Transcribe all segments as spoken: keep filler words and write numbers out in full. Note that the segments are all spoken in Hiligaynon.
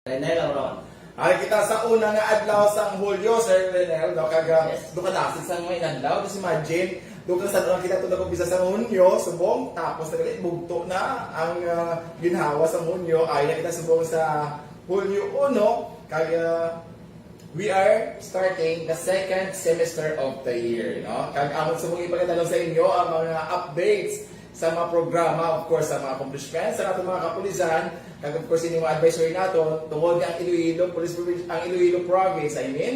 Renel Auron. Ari kita sa una nga adlaw sang Hulyo, Sir Renel, no? Kag, ah, Yes. Duha ka dasig sang mga inadlaw, just imagine, duha ka sa, kita to nag-umpisa sa Hunyo, subong, tapos na gali, bugto na ang, ah, ginhawa sa Hunyo. Ari na kita subong sa Hulyo uno, kag, ah, we are starting the second semester of the year, no? Kag amon subong ipakita lang sa inyo ang mga updates sa mga programa, of course, sa mga accomplishments sa atong mga kapulisan, kag of course, ini mga advisory nato, tungod nga ang Iloilo Police Province, ang Iloilo Province, I mean,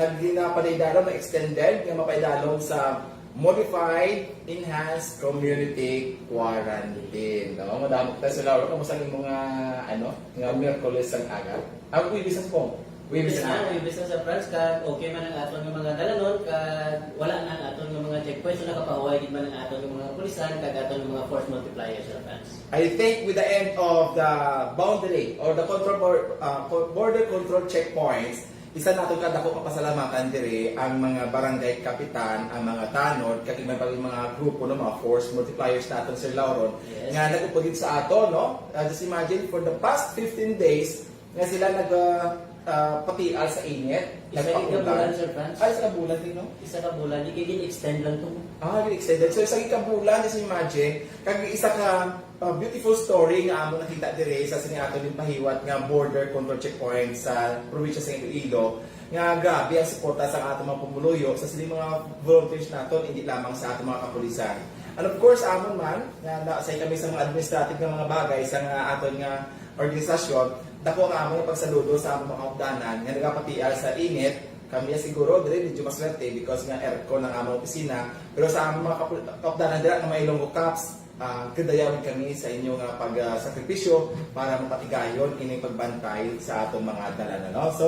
nagginapadaydalom, na extended nga mapaidalom sa modified enhanced community quarantine. No? Madamo tayo sa Laura. Kamusta ang imong, ah, ano, nga Miyerkules ang aga? Ah, Huwebes ang pong. Huwebes Yes, na. Huwebes na sa France, kag okay man ang aton nga mga dalanon, kag wala na ang aton nga mga checkpoints, so nakapahuway gid man ang aton nga mga kapulisan, kag aton nga mga force multiplier sa France. I think with the end of the boundary or the control bor-, uh, co-, border control checkpoints, isa nato ka dako kapasalamatan diri ang mga barangay kapitan, ang mga tanod, kag iban pa yung mga grupo ng mga force multipliers naton, Sir Lauron, Yes. nga nag-upod sa aton, no? Uh, just imagine, for the past fifteen days, nga sila nag, ah, ah, patial sa init. Isa ka bulan, Sir Franz. Ay, isa ka bulan din, no? Isa ka bulan, di kay gin-extend lang to. Ah, gin-extended. So, isa ka bulan, just imagine. Kag isa ka, ah, beautiful story nga amo nakita dire sa sini ato din pahiwat nga border control checkpoint sa probinsya sa Iloilo. Nga grabe ang suporta sa ato mga pumuluyo, sa sini mga volunteers naton, hindi lamang sa ato mga kapulisan. And of course, amon man, nga na, sa kami sa mga administrative nga mga bagay sa nga aton nga organisasyon, dako ang among pagsaludo sa among mga kaupdanan nga nagapatial sa init. Kami siguro diri medyo maswerte because nga aircon ang among opisina, pero sa among mga kapu-, kaupdanan dira nga mga Ilonggo Cops, ah, kadayawin kami sa inyo nga pag, ah, sakripisyo para mapatigayon ining pagbantay sa atong mga dalanan, no? So,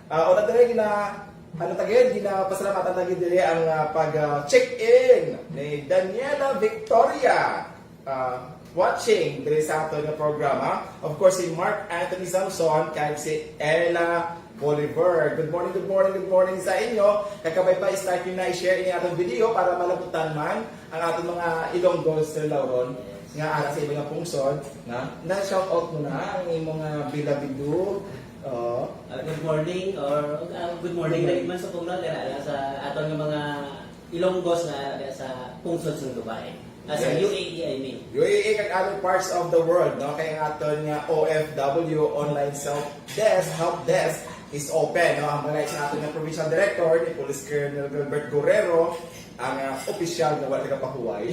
ah, una diri gina, ano ta gid, ginapasalamatan ta gid diri ang, ah, pag, ah, check-in ni Daniela Victoria. Ah, watching diri sa ato nga programa. Of course, si Mark Anthony Samson kag si Ella Bolivar. Good morning, good morning, good morning sa inyo. Kag kabay pa, start nyo na i-share ini atong video para malabutan man ang atong mga Ilonggo, Sir Lauron, nga ara sa ilang pungsod, na, na-shout out mo na ang imong, ah, Bilabido. Oh. Ah, good morning or, ah, good morning Good morning. Lagi man sa pugno, dira, sa aton nga mga Ilonggos na, na sa pungsod sa Dubai. Ah, sa Yes. U A E, I mean. U A E kag other parts of the world, no? Kay ang aton nga O F W, online self desk, help desk, is open, no? Ang mga sa aton nga provincial director ni Police Colonel Gilbert Guerrero, ang, ah, opisyal nga wala nagapahuway.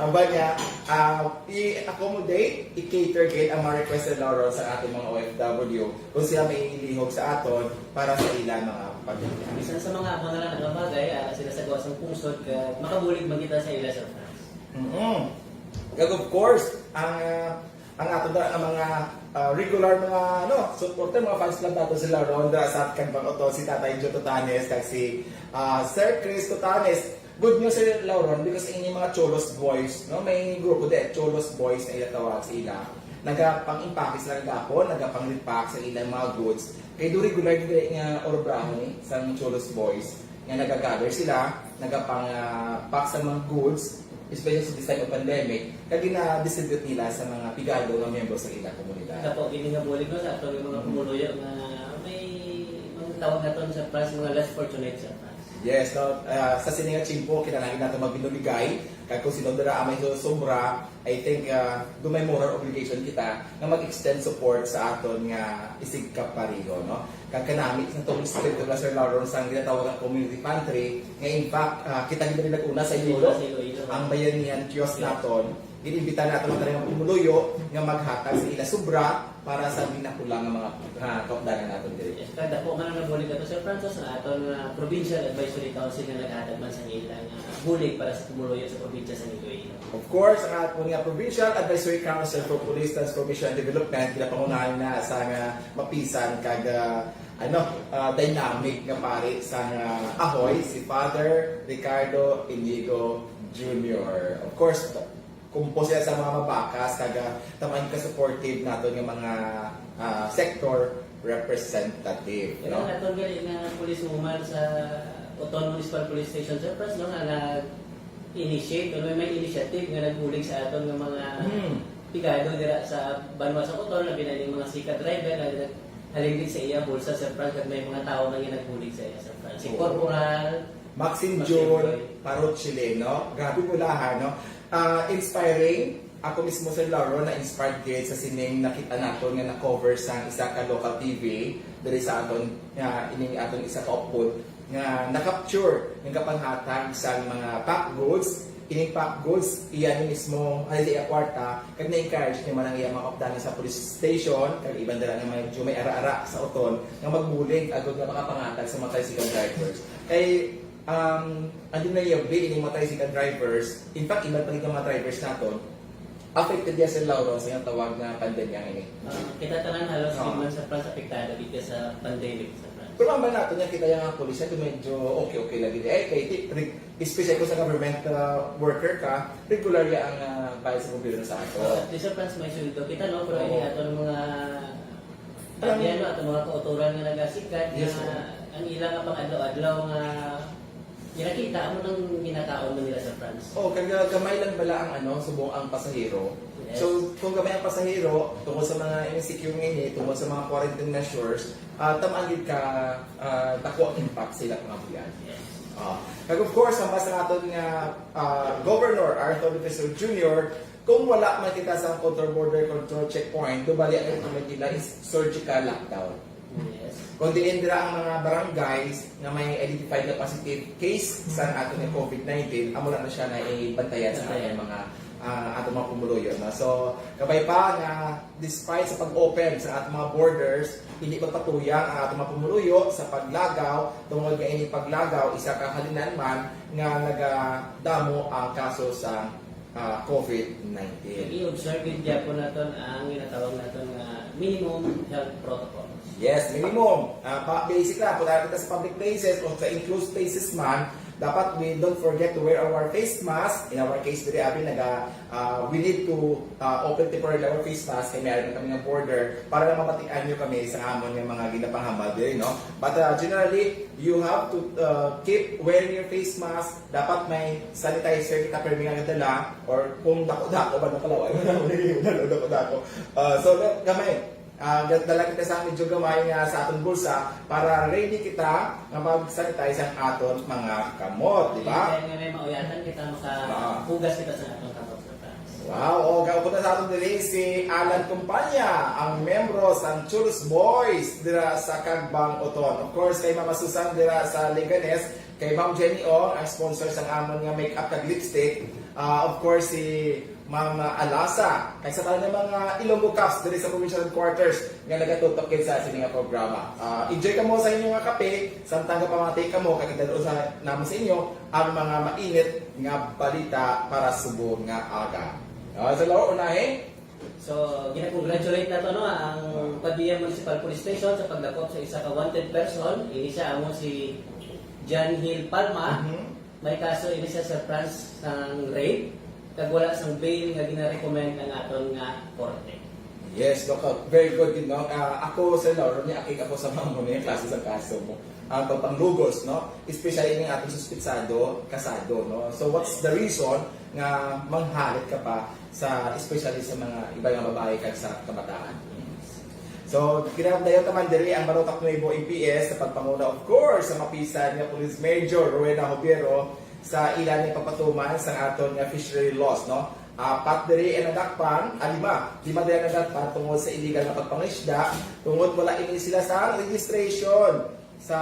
Ang ba niya, ah, i-accommodate, i-cater gid ang mga requested, Laurel, sa ating mga O F W kung sila may ilihog sa aton para sa ilang mga pamilya. Bisan sa mga amo na lang nga bagay, ah, sila sa gawas ng pungsod, ka, makabulig man kita sa ila, Sir Franz. Mm-mm. Kag of course, ang, ah, ang ato na nga mga, ah, regular mga, ano, supporter, mga fans club nato sila ron, dira sa Kanbang Oto, si Tatay Joe Totanes, kag si, ah, Sir Chris Totanes. Good news, Sir Lauron, because ini mga Cholos Boys, no? May grupo de, Cholos Boys na ila tawag sa ila. Nagapang-impake sila gapon, nagapang-repack sa ilang mga goods. Kay do regular gid nga obrahon ni sang Cholos Boys nga nagagather sila, nagapang, ah, pack sa mga goods, especially sa this time of pandemic, kag gina-distribute nila sa mga pigado nga miyembro sa ilang komunidad. Dapo gini nga bulig, no, sa aton nga mga Mm. pumuluyo nga may mga tawag naton sa plus mga less fortunate sa plus. Yes, no? Ah, sa sini nga tiyempo, kinahanglan nato magbinuligay. Kag kung sino dira ang may sobra, I think, ah, do may moral obligation kita nga mag-extend support sa aton nga isigkapariho, no? Kag kanami sa tong spiritual, Sir Lauron, sa ginatawag nga community pantry, nga in fact, ah, kita gid rin nag-una sa Iloilo, Sa Iloilo. Ang Bayanihan Kiosk Yes. naton, ginimbita naton ang tanan nga pumuluyo nga maghatag sa ila sobra para sa ginakulang nga mga, ah, kaupdanan naton diri. Yes, kag dako man ang nabulig ato, Sir Francis, na aton nga Provincial Advisory Council nga naghatag man sa ila nga bulig para sa pumuluyo sa probinsya sa Iloilo. Of course, ang aton nga Provincial Advisory Council for Police Transformation and Development, ginapangunahan na sa nga mapisan kag, ah, ano, ah, dynamic nga pari sa nga Ahoy, si Father Ricardo Inigo Junior. Of course, composed sila sa mga mabakas, kag, ah, taman ka supportive naton nga mga, ah, sector representative, Pero no? Ang aton gali nga policewoman sa Oton Municipal Police Station, Sir Franz, no, nga nag-initiate, ano, may initiative nga nagbulig sa aton nga mga Hmm. pigado dira sa banwa sa Oton, labi na ning mga sika driver nga nag-, Halin din sa iya bulsa, Sir Franz, kag may mga tawo man nga nagbulig sa iya, Sir Franz. Si Oo. Corporal, Maxine Maxine June Joy. Parot Chileno. Grabe bulahan, no? Ah, inspiring. Ako mismo, Sir Lauro, na-inspired gid sa sining nakita naton nga na-cover sang isa ka local T V diri sa aton, nga ining aton isa ka upod nga na-capture nga kapanghatag sang mga pack goods. Ining pack goods, iya ni mismo, ay, sa iya kwarta, kag na-encourage ni man ang iya mga kaupdanan sa police station, kag iban dira nga medyo may ara-ara sa uton, nga magbulig agud nga makapangatag sa mga tricycle drivers. Kay, um, ang dinayabi ining mga tricycle drivers, in fact, iban pa gid nga mga drivers naton, affected ya, Sir Lauro, sa ginatawag nga pandemya nga ini. Ah, kita tanan halos Oo. Di man, Sir Franz, apektado dito sa pandemic, Sir Franz. Pero ang nato niya kita yung mga pulis, ito medyo okay-okay lagi. Eh, kay ti, re-, especially kung sa government, ah, worker ka, regular ya ang, ah, bayad sa gobyerno sa ato. So, at least, Sir Franz, may sweldo kita, no? Pero Oo. Hindi ato ng mga Alam- ano, ato mga kauturan nga nagasigkat Yes, nga sir. Ang ilang nga pang-adlaw-adlaw nga ginakita, amo nang ginakaon man nila, Sir Franz. Oh, kag gamay lang bala ang ano, subong ang pasahero. Yes. So, kung gamay ang pasahero, tungod sa mga M C Q nga ini, tungod sa mga quarantine measures, ah, tamaan gid ka, ah, dako ang impact sa ilang mga buyan. Yes. Ah, kag of course, ang basta naton nga ah, Governor Arthur Defensor Junior, kung wala man kita sa control, border control checkpoint, do bali ang recommend nila is surgical lockdown. Yes. Kung diin dira ang mga barangays nga may identified na positive case sa ato nga COVID nineteen, amo lang na siya na ibantayan sa Okay. ating mga ah, ato mga pumuluyo. No? So, kabay pa nga despite sa pag-open sa ato mga borders, hindi magpatuyang ang ato mga pumuluyo sa paglagaw tungod nga ini paglagaw isa ka halinan man nga nagadamo ang kaso sa ah, COVID nineteen. I-observe gid gyapon naton ang ginatawag naton nga minimum health protocols. Yes, minimum. Ah, pa basic lang, kung kita sa public places o sa enclosed spaces man, dapat we don't forget to wear our face mask. In our case, diri abi naga ah, we need to ah, open temporarily our face mask kay may kami nga border para lang mabatian nyo kami sa amon nga mga ginapangambal diri, no? But ah, generally, you have to ah, keep wearing your face mask. Dapat may sanitizer kita permi nga dala or kung dako-dako ba nakalaway mo na dako-dako. Ah, so, gamay. Ah, dala kita sa medyo gamay nga sa aton bulsa para ready kita nga mag-sanitize ang aton mga kamot, di ba? Kaya nga may mauyatan kita, Ah. makahugas kita sa atong kamot, Sir Franz. Wow, o gawin na sa aton diri si Alan Compania, ang membro sa Churros Boys dira sa Cagbang, Oton. Of course, kay Mama Susan dira sa Leganes, kay Ma'am Jenny Ong, ang sponsor sa amon nga makeup kag lipstick. Ah, of course, si Ma'am Alasa, kay sa tanan nga mga Ilonggo Cops diri sa provincial headquarters nga nagatutok gid sa sini nga programa. Ah, enjoy kamo sa inyo nga kape, samtang gapamati kamo, kay gidalo sa naman sa inyo ang mga mainit nga balita para subong nga aga. Ah, sa law, unahin. So, gina-congratulate nato, no, ang Wow. Padilla Municipal Police Station sa pagdakop sa isa ka wanted person. Ini siya amo si John Hill Palma. Mhm. May kaso ini siya, Sir Franz, sang rape, kag wala sang bail nga gina-recommend ang aton nga korte. Yes, Doc. Very good din, no? Ah, ako, Sir Lauro, niya akik ako sa mga muna yung klase sa kaso mo. Ang pagpanglugos, no? Especially yung ating suspitsado, kasado, no? So, what's the reason nga manghalit ka pa sa, especially sa mga iba nga babae kag sa kabataan? So, kinadayon naman diri ang Barotac Nuevo M P S sa pagpanguna, of course, sa mapisan nga Police Major Rowena Hobiero sa ila ni pagpatuman sa aton nga fishery laws, no? Apat diri ang nadakpan, ah, lima. Lima diri ang nadakpan tungod sa illegal nga pagpangisda, tungod wala ini sila sa registration sa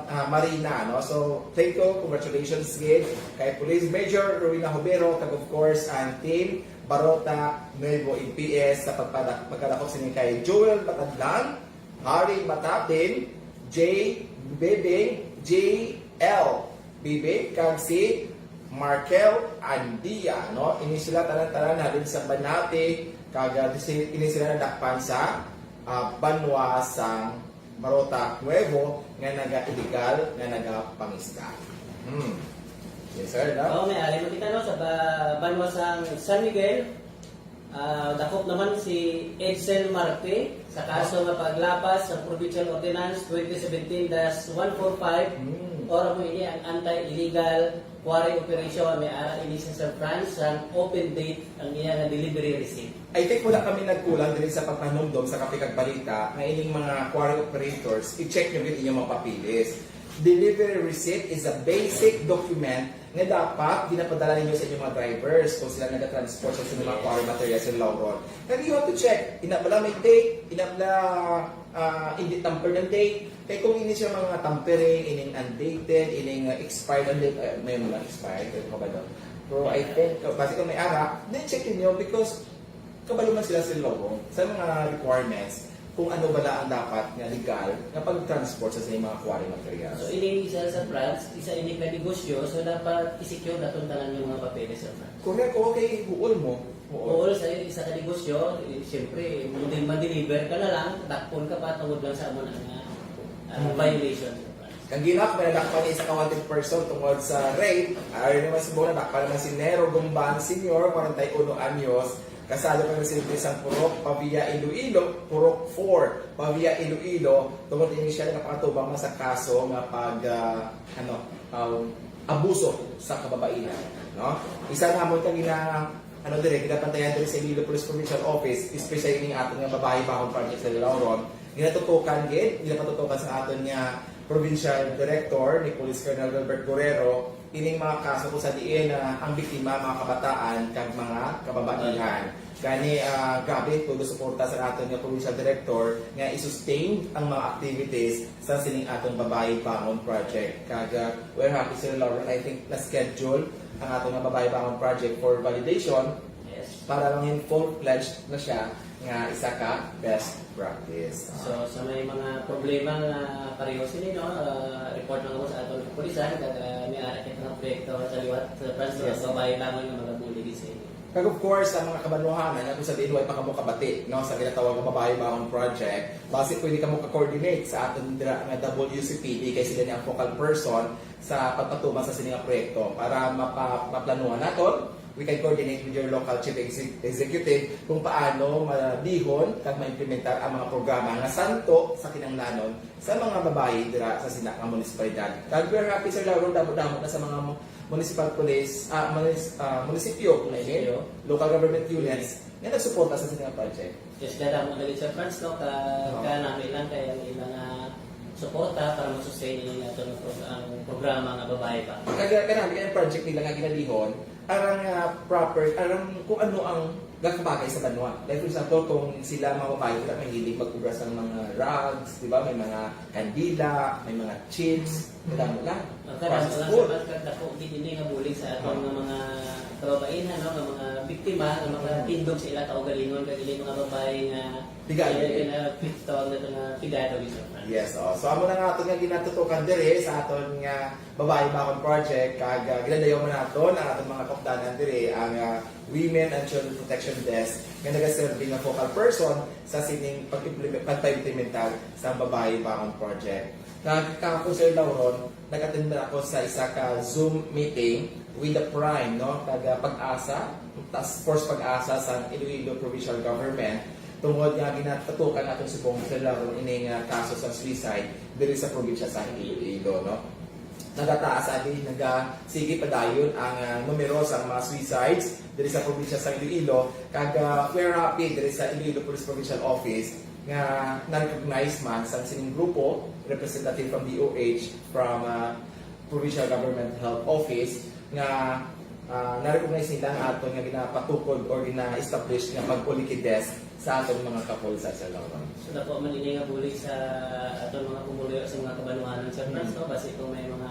ah, Marina, no? So, thank you, congratulations gid kay Police Major Rowena Hobiero, kag of course ang team Barotac Nuevo M P S sa pagpada- pagkadakop sini kay Joel Batadlan, Harry Matapin, J Bebing, J L Bebing, kag si Markel Andia, no? Ini sila tanan-tanan halin sa Banate, kag ah, disi- ini sila nadakpan sa ah, banwa sang Barotac Nuevo nga naga-illegal nga nagapangisda. Hmm. Yes, sir, no? Oo, may ali mo kita, no, sa ba- banwa sang San Miguel, Ah, dakop naman si Edsel Marte sa kaso nga paglapas sa Provincial Ordinance twenty seventeen dash one four five, Mm. Ora mo ini ang anti-illegal quarry operation, may ara ini sa Sir Franz, ang open date ang iya nga delivery receipt. I think wala kami nagkulang diri sa pagpanumdom sa Kape kag Balita nga ining mga quarry operators, i-check nyo gid inyong mga papeles. Delivery receipt is a basic document nga dapat ginapadala ninyo sa inyong mga drivers kung sila nagatransport sa inyong mga quarry materials sa Lauron. Kag you have to check, ina bala may date, ina bala, ah, hindi tampered ang date. Kay kung ini siya mga tampering, ining undated, ining, ah, expired ang date, ah, may mga expired, pero kabalo. Pero I think, uh, basi kung may ara, then check ninyo because kabalo man sila sa Lauron, sa mga requirements, kung ano bala ang dapat nga legal nga pag-transport sa, sa mga quarry materials. So, ining isa sa Franz, isa ini ka negosyo, so dapat i-secure naton tanan yung mga papeles sa Franz. Correct, okay, buol mo. Buol. Buol sa isa ka negosyo, eh, siyempre, mo din ma-deliver ka na lang, dakpon ka pa tungod lang sa amo na nga, ah, Hmm. violation sa Franz. Kang Ginap, may nadakpan nga isa ka wanted person tungod sa rape. Ari naman sa buwan, nadakpan naman si Nero Gumban Senior, forty-one anyos, kasado kag residente sang Purok, Pavia, Iloilo, Purok four, Pavia, Iloilo, tungod ini siya nagapakatubang man sa kaso nga pag, ah, ano, um, abuso sa kababaihan, no? Isa namon ka gina-, ano, dire, ginabantayan dire sa Iloilo Police Provincial Office, especially ning aton nga Babayi Bangon Project sa Lauron. Ginatutukan gid, ginapatutukan sa aton nga Provincial Director ni Police Colonel Wilbert Guerrero, ining mga kaso kung sa diin, ah, ang biktima, mga kabataan, kag mga kababaihan. Gani, ah, grabe, todo suporta sa aton nga Provincial Director nga i-sustain ang mga activities sa sining atong Babayi Bangon Project. Kag, ah, we're happy, Sir Lauren, I think na-schedule ang aton nga Babayi Bangon Project for validation Yes. para mangin full-fledged na siya nga isa ka best practice. So, sa may mga problema nga pareho sini, no, ah, report lang mo sa aton kapulisan, kag, ah, may ara kita nga proyekto sa liwat, sa Franz, Yes. sa Babayi Bangon nga magabulig sa inyo. Kag of course, sa mga kabanwahanan nga kung sa diin way pa kamo kabati, no, sa ginatawag nga Babayi Bangon Project, basi pwede kamo ka-coordinate sa aton dira nga W C P D, kay sila ni ang focal person sa pagpatuman sa sini nga proyekto. Para mapa-, maplanuhan naton, we can coordinate with your local chief exec-, executive kung paano madihon kag maimplementar ang mga programa nga santo sa kinahanglanon sa mga babayi dira sa sina nga munisipalidad. Kag we're happy, Sir Lauro, damo-damo na sa mga mu-, municipal police, ah, munis-, ah, munisipyo, I mean, Munisipyo. Local government units, Yes. nga nagsuporta sa sini nga project. Yes, kadamo na gid, Sir Franz, no? Ka-, Oo. kanami lang kay ang ilang, ah, suporta para ma-sustain ang aton pro-, ang programa nga Babayi Bangon. Kag kanami ang project nila nga ginadihon, arang, ah, proper, arang kung ano ang gakabagay sa banwa. Like, for example, kung sila mga babayi, sila mahilig mag-obra sa mga rugs, di ba? May mga kandila, may mga chips, madamo lang. Ang kadamo Processed lang food. Sa pagkadako, gid ini nga bulig sa aton Oo. nga mga kababaihan, no? Nga mga biktima, nga mga Mm. tindog sa ila kaugalingon, kag ini mga babayi nga Pigado, eh. Pigado, nga pigado, gid, Sir Franz. Yes, oh. So, amo na nga aton nga ginatutukan diri sa aton nga Babayi Bangon Project, kag, ah, ginadayaw man naton ang aton mga kaupdanan diri, ang, ah, Women and Children Protection Desk nga nagaserbi nga focal person sa sining pag-implement-, pagpaimplementar sa Babayi Bangon Project. Kag kahapon, Sir Lauron, nag-attend man ako sa isa ka Zoom meeting with the Prime, no? Kag, ah, Pag-asa, Task Force Pag-asa sa Iloilo Provincial Government, tungod nga ginatutukan naton subong, Sir Lauron, ining, ah, kaso sa suicide diri sa probinsya sa Iloilo, no? Nagataas, abi, naga-, sige padayon ang, ah, numero sa mga suicides diri sa probinsya sa Iloilo, kag, ah, we're happy diri sa Iloilo Police Provincial Office nga na-recognize man sa sining grupo, representative from D O H, from, ah, Provincial Government Health Office, nga, ah, na-recognize nila ang aton nga ginapatukod or gina-establish nga pag-Ulikid Desk sa aton mga kapulisan, Sir Lauron. So, dako man ini nga bulig sa aton mga pumuluyo sa mga kabanwahanan, Sir Franz, Mm. no? Basi kung may mga,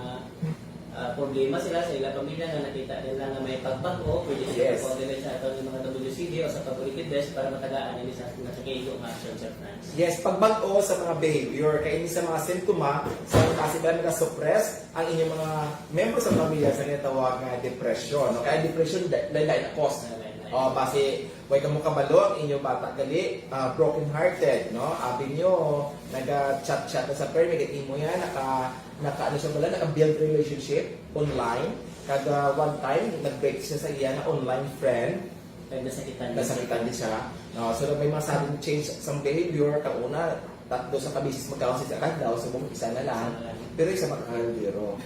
ah, problema sila sa ila pamilya nga nakita nila nga may pagbag-o, pwede sila Yes. mag-coordinate sa aton nga mga W C D o sa pag-Ulikid Desk para matagaan ini sa, sa kaigo nga action, Sir Franz. Yes, pagbag-o sa mga behavior, kay ini sa mga simptoma, sa mga kasi ba nag-suppress ang inyong mga membro sa pamilya sa ginatawag nga depression, no? Kaya depression, da-, lain-lain na cause. Lain-lain. Oh, basi, way kamo kabalo, ang inyong bata gali, ah, broken-hearted, no? Abi nyo, naga-chat-chat na sa permi, kay imo yan, naka, naka, ano siya pala, naka-build relationship online. Kada one time, nag-break siya sa iya nga online friend. Kaya nasakitan din Nasakitan siya. Din siya. No, so may mga sudden change sa behavior, kag una, tatlo sa kabisis magkaon sa isa ka adlaw, so kung isa na lang, pero isa makakahaldero.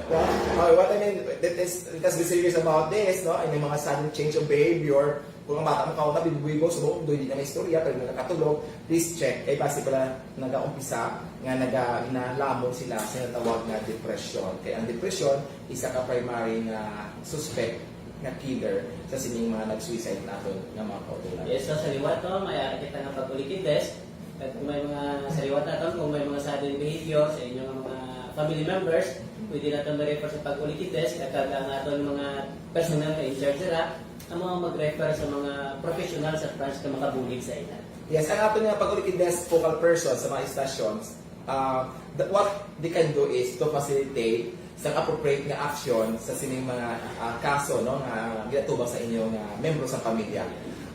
Well, okay, what I mean, that is, let us be serious about this, no? Yung mga sudden change of behavior, kung ang bata mo kauna, binubuigo, so kung hindi na may istorya, pero nakakatulog, please check. Kay basi pala nag-aumpisa nga naga, nalamon sila sa natawag nga depression. Kaya ang depression, isa ka primary nga suspect nga killer sa sining mga nag-suicide naton nga mga kautulan. Yes, so sa liwat, no, may ara kita nga pag-ulikid desk. At kung may mga sa liwat naton, kung may mga sudden behavior sa inyo nga mga family members, pwede naton ma-refer sa pag-ulikid desk at ang aton mga personnel nga in charge dira ang mga mag-refer sa mga professional sa branch nga makabulig sa ila. Yes, ang aton nga pag-ulikid desk focal person sa mga stations, uh, the, what they can do is to facilitate sa appropriate nga action sa sining mga ah, kaso, no, nga ginatubang sa inyo nga membro sa pamilya.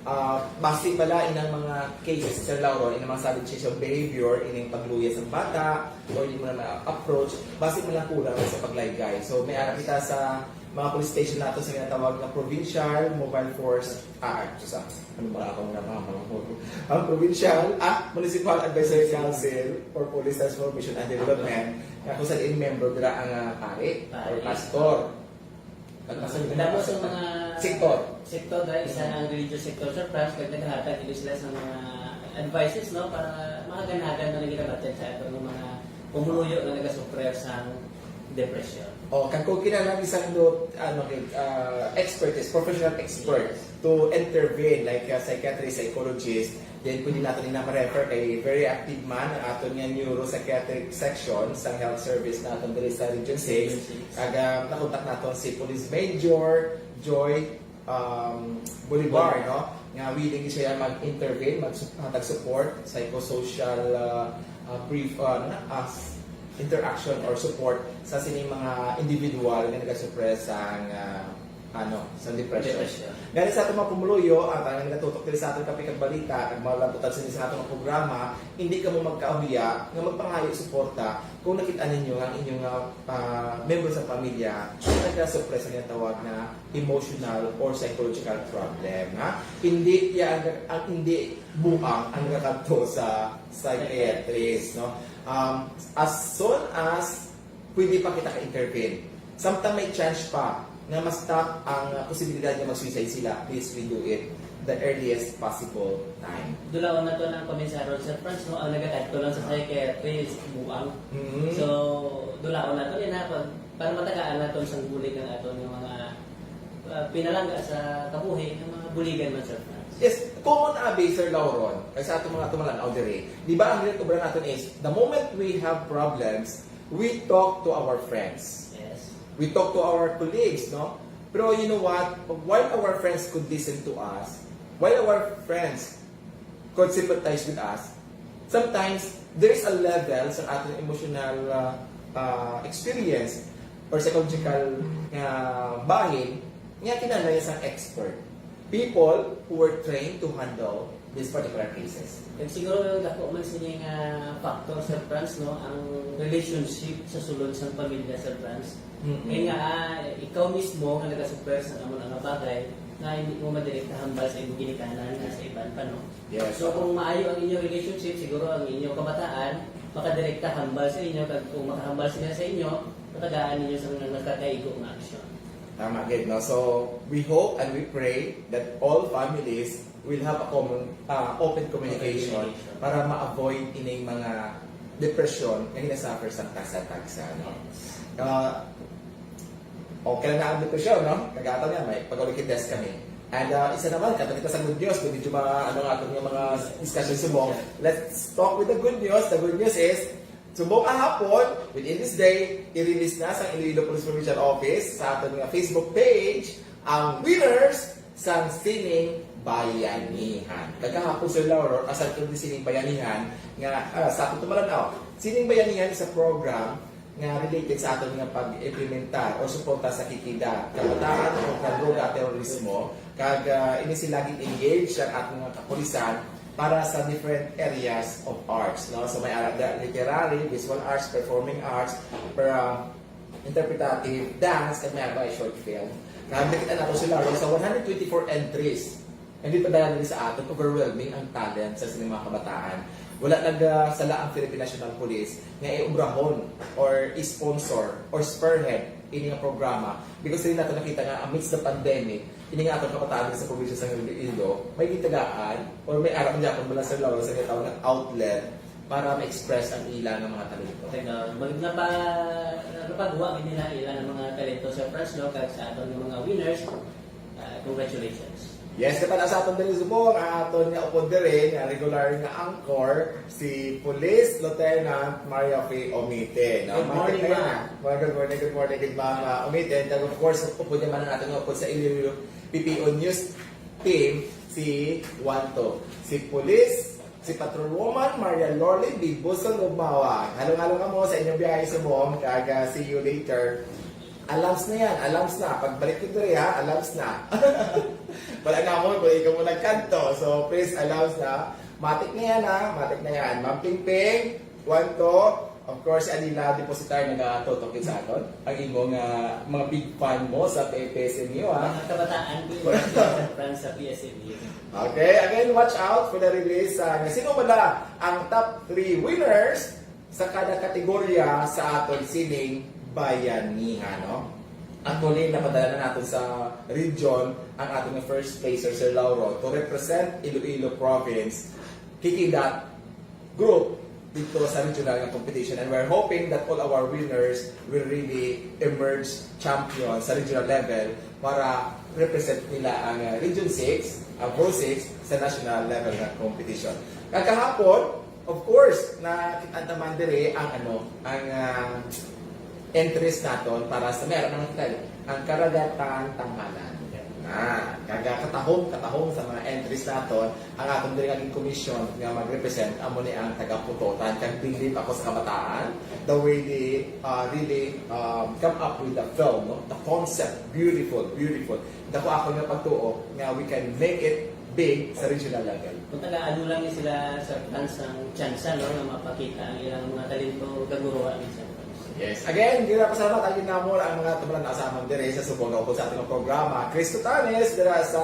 Ah, basi bala inang mga cases, Sir Lauro, inang mga sudden change of behavior, ining pagluya sa bata, or di mo na ma-approach, basi man lang kulang sa paglaygay. So, may ara kita sa mga police station nato sa ginatawag nga provincial mobile force, ah, ah, sa ano ba ako na mga ang provincial, ah, municipal advisory council for police transformation and development, nga kung saan member dira ang ah, pare or Pare. Pastor. Ang pastor Damo sa mga Sektor. Sektor, dahil isa ang religious sector sa France, kag naghatag din sila sa mga advices, no, para mahaganagan na naginabatid sa ato ng mga pumuluyo na nagasuffer sa depression. Oh, kag kung kinahanglan isang do, ano, uh, expertise, professional expert to intervene, like uh, psychiatrist, psychologist, then pwede nato nila ma-refer kay very active man ang aton nga neuropsychiatric section sa health service naton diri sa Region six. Kag uh, nakontak naton si Police Major Joy um, Bolivar, no? Nga willing siya mag-intervene, maghatag support, psychosocial uh, uh, brief, uh, na, uh, interaction or support sa sining mga individual nga nagasuffer sang uh, ano, sa depression. Depression. Gani sa atong mga pumuluyo, ang uh, nagatutok diri sa atong Kape kag Balita, nagmalabutan sa sa atong programa, hindi kamo magkauhiya nga magpangayo suporta kung nakita ninyo ang inyong uh, uh, membro sa pamilya nagasuffer sa ginatawag na emotional or psychological problem, ha? Hindi iya ang, ang hindi buang ang nakakadto sa psychiatrist, no? Um, as soon as pwede pa kita ka-intervene, samtang may chance pa na ma-stop ang uh, posibilidad nga mag-suicide sila, please we do it the earliest possible time. Dulaon naton ang komisaron, Sir Franz, no, ang nagakadto lang sa psychiatrist, buang. Mhm. So, dulaon naton ina pag para matagaan naton sang bulig ang aton nga mga uh, pinalangga sa kabuhi nga mga buligan man, Sir Franz. Yes, common abi, Sir Lauron, kay sa atong mga tumalan-aw diri. Di ba ang ginatubran naton is, the moment we have problems, we talk to our friends. Yes. We talk to our colleagues, no? Pero you know what? While our friends could listen to us, while our friends could sympathize with us, sometimes there is a level sa ating emotional uh, uh, experience or psychological uh, bahin nga kinahanglan sa expert. People who were trained to handle these particular cases. Kag siguro dako man sini nga factor, Sir Franz, no, ang relationship sa sulod sang pamilya, Sir Franz. Mm-mm. Kaya nga, ah, ikaw mismo nga nagasuffer sa amo nga bagay, nga hindi mo madirekta hambal sa imong ginikanan nga sa iban pa, no? Yes. So kung maayo ang inyong relationship, siguro ang inyong kabataan makadirekta hambal sa inyo, kag kung makahambal sila sa inyo, matagaan ninyo sa mga nakakaigo nga aksyon. Tama gid, no? So, we hope and we pray that all families will have a common, uh, open communication Communication. Para ma-avoid ining mga depression nga ginasuffer sa tagsa-tagsa, no? Uh, okay na ang depression, no? Kagatan nga, may pag-ulikid test kami. And uh, isa naman, kato kita sa good news, kung medyo mga, ano nga, itong mga discussion subong, let's talk with the good news. The good news is, subong kahapon, within this day, i-release na sa Iloilo Police Provincial Office sa aton nga Facebook page ang winners sang Sining Bayanihan. Kagahapon, Sir Lauro, aside from the Sining Bayanihan, nga ah, sa aton tumalan-aw, Sining Bayanihan is a program nga related sa aton nga pag-implementar o suporta sa kikida, kabataan o kag droga terorismo, kag ah, ini sila gin-engage ang aton nga kapulisan para sa different areas of arts, no? So may ara da literary, visual arts, performing arts, para interpretative, dance, kag may ara short film. Nakita nato si Laurel sa one hundred twenty-four entries. Hindi pa dala diri sa aton, overwhelming ang talent sa sining mga kabataan. Wala nagasala ang Philippine National Police nga iubrahon or i-sponsor or spearhead ini nga programa, because dili nato nakita nga amidst the pandemic, ini nga atong kabataan sa probinsya sa Iloilo, may gitagaan or may ara man gyapon bala sa Laurel sa ginatawag nga outlet para ma-express ang ila nga mga talento. Kaya, mag-, napa-, napagwa gid nila ila nga mga talento, Sir Franz, no? Kag sa aton nga mga winners, ah, congratulations. Yes, kataas sa aton diri subong, ang aton nga upod diri nga regular nga anchor, si Police Lieutenant Maria Faye Omite, no? Good morning, Matik na ma'am. Yan. Well, good morning, good morning, good ma'am, uh, Omite. And of course, upod naman ang aton nga upod sa Iloilo P P O News Team, si Juanto, si Police, si Patrolwoman Maria Lorly Bibuso Lumawa. Halong-halong kamo sa inyong biyahe subong, kag, ah, see you later. Alams na yan, alams na. Pagbalik ko diri, ha, alams na. Wala na mo, kung ikaw mo nagkanto. So, please, alams na. Matik na yan, ha? Matik na yan. Ma'am Pingping, Juanto, of course, si Anila Depositar nagatutok sa aton. Ang imong, ah, mga big fan mo sa P S M U, ha? Mga kabataan ko yun, Sir Franz, sa P S M U. Okay, again, watch out for the release, ah, nga sino bala ang top three winners sa kada kategorya sa aton sining bayanihan, no? Actually, napadala na naton sa region ang aton nga first placer, Sir Lauro, to represent Iloilo Province, Kikidat Group, dito sa regional nga competition. And we're hoping that all our winners will really emerge champion sa regional level para represent nila ang, uh, Region six, ang Pro six, sa national level nga competition. Kag kahapon, of course, nakita naman dire ang, ano, ang, ah, entries naton para sa meron ng, ang Karagatan Tanghalan. Ah, kag katahom, katahom sa mga entries naton, ang aton diri nga commission nga mag-represent, amo ni ang taga Pototan. Kag believe ako sa kabataan, the way they, ah, really, um, come up with the film, no? The concept, beautiful, beautiful. Dako ako nga pagtuo nga we can make it big sa regional level. Kung taga-ano lang ni sila, Sir Franz, ang tsansa, no, nga mapakita ang ilang mga talento, gaguruan ni Sir Franz. Yes. Again, ginapasalamat ang ginamor ang mga tumalan na asaman dire sa subong nga upod sa ating programa. Chris Tutanes, dira sa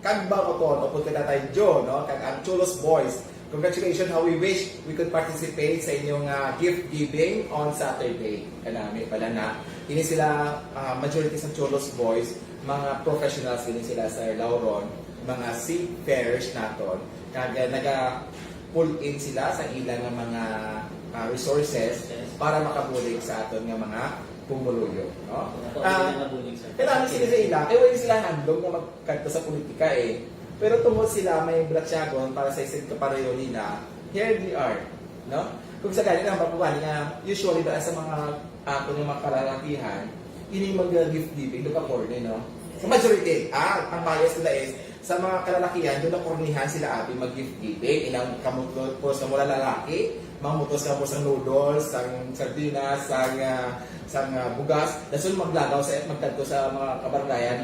Kagba Moton, upod kay Tatay Joe, no? Kag ang Chulos Boys. Congratulations, how we wish we could participate sa inyong, ah, gift giving on Saturday. Kanami pala na. Ini sila, ah, majority sa Chulos Boys, mga professionals din sila, Sir Lauron, mga seafarers naton. Kag, ah, naga-pull in sila sa ilang mga, ah, resources para makabulig sa aton nga mga pumuluyo, no? Ako, Ah, hindi na mabulig, sir. Kailangan sila sa ila. Kaya wala sila handog na magkadto sa politika, eh. Pero tungod sila may balatyagon para sa isang kapareho nila, here they are, no? Kung sa gani na, bago gani nga, usually ba sa mga, ah, kung yung mga kalalakihan, ini mag-gift giving, doon ka corny, no? Sa majority, ah, ang bias nila is, sa mga kalalakihan, doon na kornihan sila abi mag-gift giving. Ilang kamutos sa mula lalaki, mga mutos ka po sa noodles, sang sardinas, sang, ah, sang, ah, bugas. Dason maglagaw sa, magkadto sa mga kabaranggayan.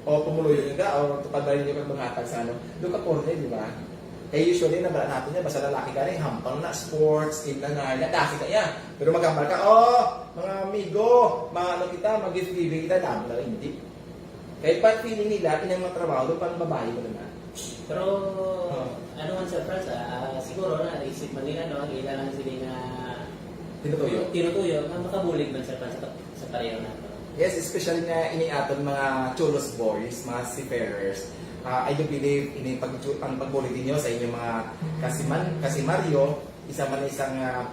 O pumuluyo nyo ka, o tupad ba ninyo kag manghatag sa ano. Doon ka corny, di ba? Kaya usually, nabala natin niya, basta lalaki ka rin, hampang na, sports, team na na, na, dasi ka yan. Pero maghambal ka, oh, mga amigo, mga ano kita, mag-gift giving kita, dami na rin, hindi. Kaya pag feeling nila, inang mga trabaho, doon pang babae mo naman. Pero, Oh. ano man, Sir Franz, ah, ah, siguro na, naisip man nila, no, ang ilan lang sila nga Tinutuyo. tinutuyo, nga makabulig man, Sir Franz, sa, sa pareho na to. Yes, especially nga ini aton mga Chulos boys, mga seafarers. Ah, I do believe ini pag ang pagbulig ninyo sa inyong mga kasiman, kasimaryo, isa man isang, ah,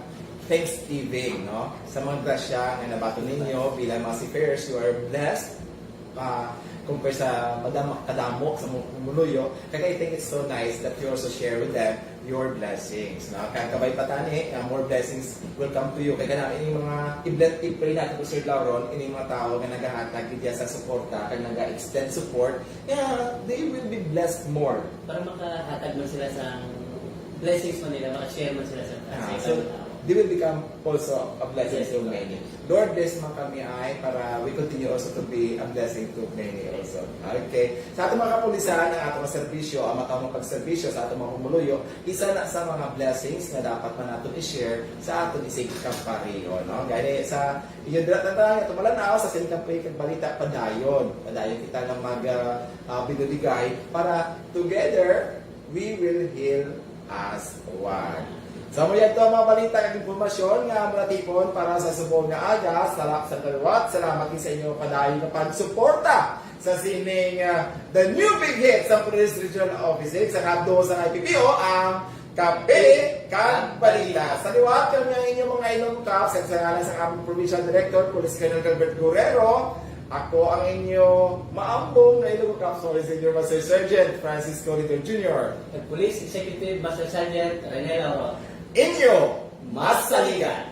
thanksgiving, no? Sa mga grasya nga nabaton ninyo bilang mga seafarers, you are blessed. Ah, compare sa madam kadamo sa mga pumuluyo, kag I think it's so nice that you also share with them your blessings, no? Kag kabay pa tani, nga more blessings will come to you. Kay kanang ining mga i-bless, i-pray natin po, Sir Lauron, ining mga tao nga nagahatag gid sa suporta, kag naga-extend support, yeah, they will be blessed more. Para makahatag man sila sa blessings man nila, maka-share man sila sa, Ah, sa so, ibang tao. they will become also a blessing to many. Lord, bless man kami ay para we continue also to be a blessing to many also. Okay. Sa atong mga kapulisan, ang atong serbisyo, ang matawag pagserbisyo sa atong mga pumuluyo, isa na sa mga blessings nga dapat man nato i-share sa atong isigkang pareho, no? Gani sa inyo dira na tayo, tumalan na sa sining kape kag balita, padayon. Padayon kita nga mag, ah, ah, binuligay para together we will heal as one. So, mo yan to, mga balita kag impormasyon nga natipon para sa subong nga aga. Sala-, sa kaliwat, salamat din sa inyo padayon nga pagsuporta sa sining, ah, The New Big Hit sa Police Regional Office sa kadto sa I P P O, ang Kape kag Balita. Sa liwat kami ang inyong mga Ilonggo Cops, sa ngalan sa among Provincial Director, Police Colonel Gilbert Guerrero, ako ang inyo maambong nga Ilonggo Cops Police Senior Master Sergeant Francisco Ritter Junior. Kag Police Executive Master Sergeant Renel Oro. Inyo masaligan.